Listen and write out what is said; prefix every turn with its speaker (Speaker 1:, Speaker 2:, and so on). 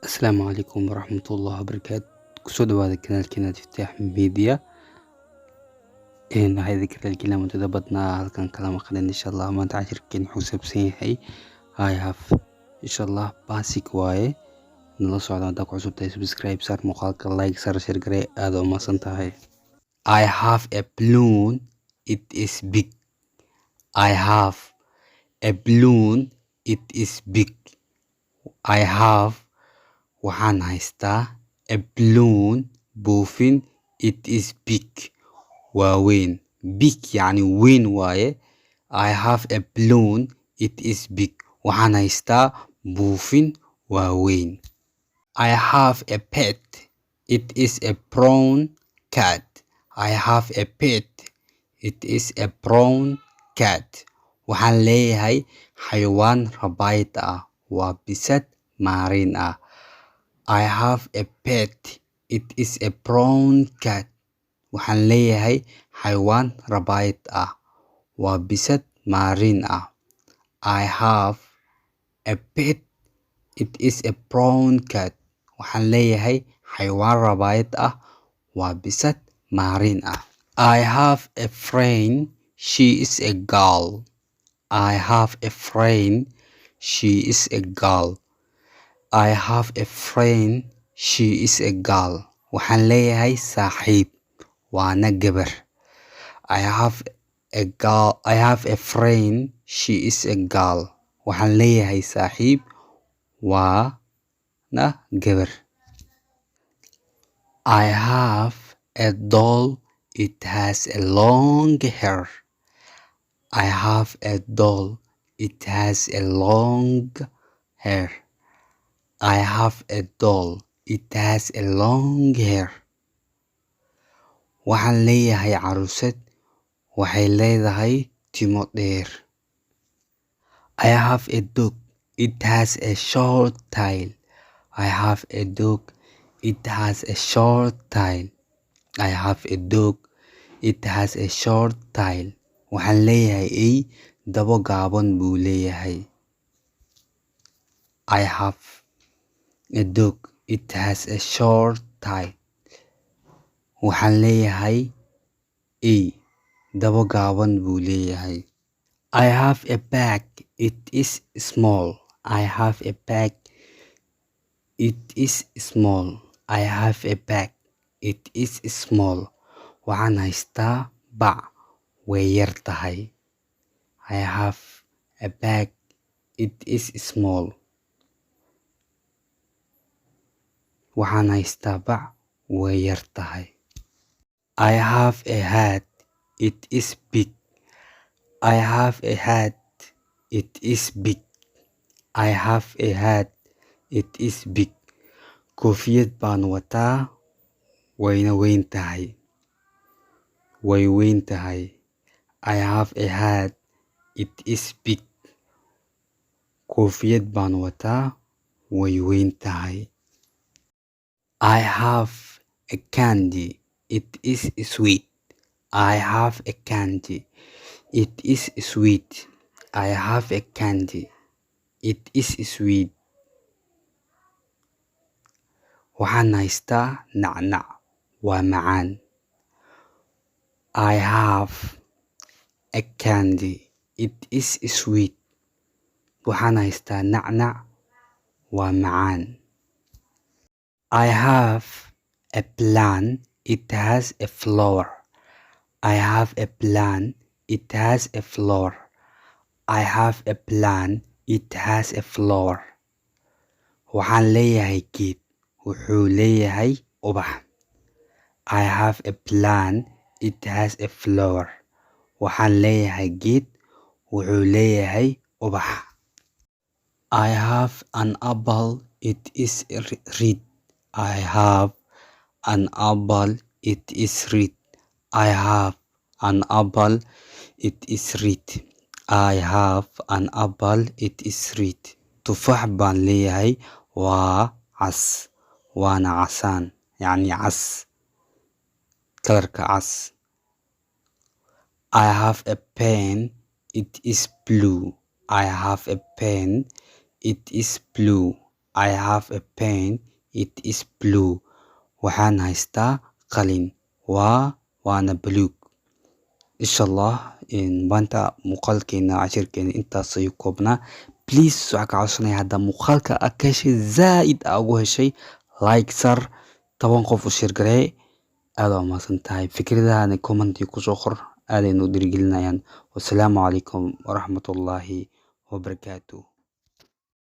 Speaker 1: Asalaamu calaykum waraxmatullahi wabarakaatu. Kusoo dhawaada kanaalkeena Iftaax Media. Waxaa idinka raaligelina muddada badnaa halkan kala maqleen. Insha Allah maanta cashirkeen wuxuu saabsan yahay I have. Insha Allah basic waaye, nala socda. Haddaa ku cusub tahay, subscribe saar, muuqaalka like saar, share garee. Aad u mahadsan tahay. I have a balloon, it is big. I have a balloon, it is big. I have, waxaan haystaa, a balloon, buufin, it is big, waa weyn. Big yacni weyn waaye. I have a balloon, it is big. Waxaan haystaa buufin, waa weyn. I have a pet, it is a brown cat. I have a pet, it is a brown cat. Waxaan leeyahay xayawaan rabaayad ah, waa bisad maariin ah. I have a pet, it is a brown cat. Waxaan leeyahay xayawaan rabaayad ah, waa bisad maariin ah. I have a pet, it is a brown cat. Waxaan leeyahay xayawaan rabaayad ah, waa bisad maariin ah. I have a friend, she is a girl. I have a friend, she is a girl. I have a friend, she is a girl. Waxaan leeyahay saaxiib, waana gabar. I have a girl, I have a friend, she is a girl. Waxaan leeyahay saaxiib, waana gabar. I have a doll, it has a long hair. I have a doll, it has a long hair. I have a doll. It has a long hair. Waxaan leeyahay caruusad. Waxay leedahay timo dheer. I have a dog. It has a short tail. I have a dog. It has a short tail. I have a dog. It has a short tail. Waxaan leeyahay eey, dabo gaaban buu leeyahay. I have a dog. It has a short tail. Waxaan leeyahay eey, dabo gaaban buu leeyahay. I have a bag. It is small. I have a bag. It is small. I have a bag. It is small. Waxaan haystaa bac, way yar tahay. I have a bag. It is small. Waxaan haystaa bac, way yar tahay. I have a hat. It is big. I have a hat. It is big. I have a hat. It is big. Koofiyad baan wataa, wayna weyn tahay. Way weyn tahay. I have a hat. It is big. Koofiyad baan wataa, way weyn tahay. I have a candy. It is sweet. I have a candy. It is sweet. I have a candy. It is sweet. Waxaan haystaa nacnac, waa macaan. I have a candy. It is sweet. Waxaan haystaa nacnac, waa macaan. I have a plant. It has a flower. I have a plant. It has a flower. I have a plant. It has a flower. Waxaan leeyahay geed. Wuxuu leeyahay ubax. I have a plant. It has a flower. Waxaan leeyahay geed. Wuxuu leeyahay ubax. I have an apple. It is red. I have an apple. It is red. I have an apple. It is red. I have an apple. It is red. Tufaax baan leeyahay, waa cas, waana casaan, yacni cas, kalarka cas. I have a pen. It is blue. I have a pen. It is blue. I have a pen, it is blue. Waxaan haystaa qalin, waana buluug. Insha Allah maanta muuqaalkeena, cashirkeena intaas ayuu koobnaa. Please, waxaa ka codsanaya hadda muuqaalka aad ka heshay, zaaid aa ugu heshay, like sar, 10 qof u share garee. Aad waa mahadsan tahay. Fikradahana comment kusoo qor, aadaynu u dhiirigelinayaan. Wasalaamu calaykum waraxmatullaahi wabarakaatuh.